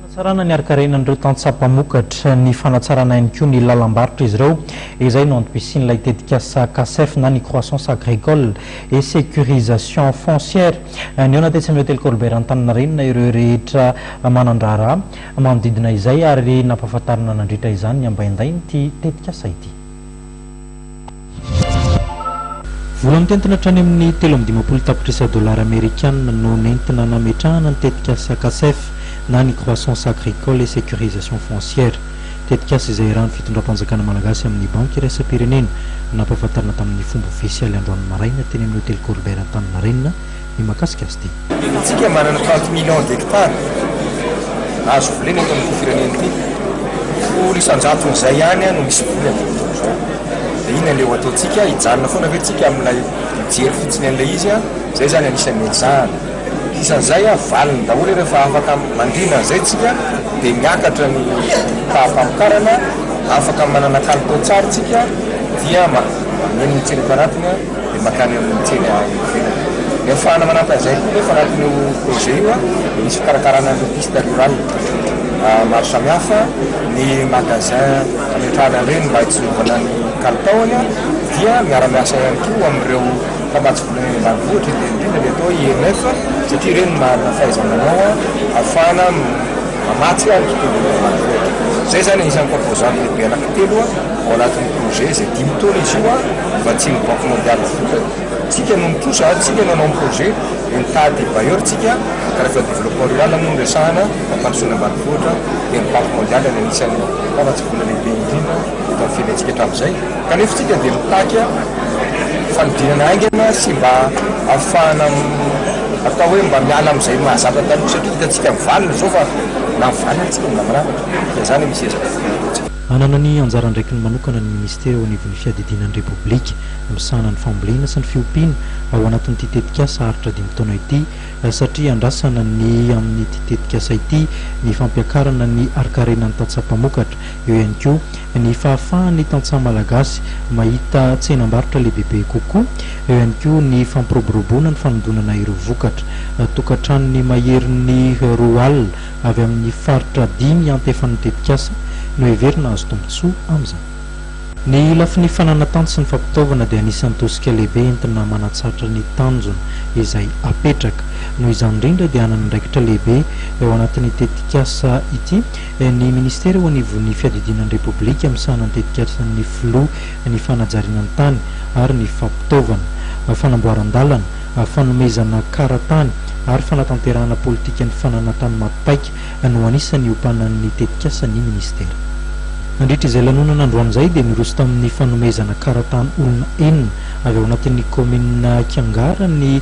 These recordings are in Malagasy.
Fanatsarana ny harinkarenan'ireo tantsaha mpamokatra, ny fanatsarana ihany koa ny lalam-barotra izy ireo, izay no antom-pisian'ilay tetikasa CASEF na ny Croissance Agricole et Sécurisation Foncière. Nihaona tetsy amin'ny Hotely Colbert Antaninarenina ireo rehetra manan-draharaha manodidina izay ary nampahafantarina nandritra izany ny ambaindain'ity tetikasa ity. Vola mitentina hatrany amin'ny 53 tapitrisa dolara amerikanina no nentina nametrahana ny tetikasa CASEF na ny Croissance Agricole et Sécurisation Foncière. Tetikasa izay iarahan'ny fitondram-panjakana malagasy amin'ny Banky iraisam-pirenena. Nampahafantarina tamin'ny fomba ofisialy androany maraina teny amin'ny Hotely Colbert Antaninarenina ny mahakasika azy ity. Isika manana 30 millions d'hectares azo volena eto amin'ity firenena ity. 10 isan-jaton'izay ihany no misy voly amin'izao fotoana izao. Dia inona ilay ho ataontsika? Hijanona foana ve tsika amin'ilay mijery fotsiny an'ilay izy? Izay izany anisan'ny ezahana. Isan'izay, valiny daholo rehefa afaka mandrindra an'izay tsika dia miakatra ny taham-pamokarana, afaka manana kalitao tsara tsika dia mameno ny tsena eto anatiny dia mankany amin'ny tsena ivelany. Ny ahafahana manampy an'izay koa nefa anatin'io projet io dia misy fikarakarana an'ireo piste rurale maro samihafa, ny magasin ametrahana an'ireny mba hitsinjovana ny kalitaony dia miara-miasa ihany koa amin'ireo mpamatsy vola any ambanivohitra, indrindra indrindra ny atao hoe IMF satria ireny no manana fahaiza-manao ahafahana mamatsy ny tontolo eny ambanivohitra. Izay izany anisan'ny composante lehibe anankitelo ao anatin'ny projet izay dimy taona izy io vatsian'ny Banque mondiale vola. Tsika no mitrosa, tsika no hanao ny projet dia mitady bailleur tsika ka rehefa développement rural moa no resahana, fampandrosoana ambanivohitra dia ny Banque mondiale no anisan'ny mpamatsy vola lehibe indrindra eto amin'ny firenentsika hatramin'izay. Kanefa isika dia mitaky fanodinana haingana sy mba ahafahana atao hoe mba miala amin'izay mahazatra taloha satria hitantsika mivalona izao fa na mivalona isika mbola manafatra dia izany misy ezaka tokony hataontsika. Hanana ny anjara andraikiny manokana ny Minisitera eo anivon'ny Fiadidiana ny Repoblika misahana ny fambolena sy ny fiompiana ao anatin'ity tetikasa haharitra dimy taona ity satria andrasana ny amin'ity tetikasa ity ny fampiakarana ny harinkarenan'ny tantsaha mpamokatra. Eo ihany koa ny fahafahan'ny tantsaha malagasy mahita tsenam-barotra lehibebe kokoa. Eo ihany koa ny fampiroboroboana ny fanodonana ireo vokatra. Tokantranony maherin'ny 20 avy amin'ny faritra dimy iantefan'ny tetikasa no heverina hahazo tombontsoa amin'izany. Ny lafiny fananan-tany sy ny fampitaovana dia anisan'ny tosika lehibe entina manatsatra ny tanjona izay apetraka. Noho izany indrindra dia hanana andraikitra lehibe ao anatin'ny tetikasa ity ny minisitera eo anivon'ny fiadidiana ny Repoblika misahana ny tetikasan'ny filoha ny fanajariana ny tany ary ny fampitaovana, fanamboaran-dalana, fanomezana kara-tany ary fanatanterahana politikan'ny fananan-tany maty paika no anisan'ny iompanan'ny tetikasan'ny minisitera. Nandritra izay lanonana androany izay dia niroso tamin'ny fanomezana kara-tany olona enina avy ao anatin'ny kaominina Kiangara ny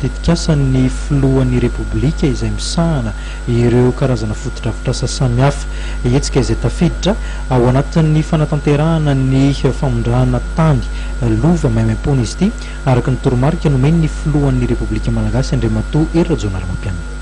tetikasan'ny filohan'ny Repoblika izay misahana ireo karazana fotodrafitrasa samihafa. Hetsika izay tafiditra ao anatin'ny fanatanterahana ny famondrahana tany lova maimaimpoana izy ity, araka ny toromarika nomen'ny filohan'ny Repoblika Malagasy Andriamatoa Hery Rajaonarimampianina.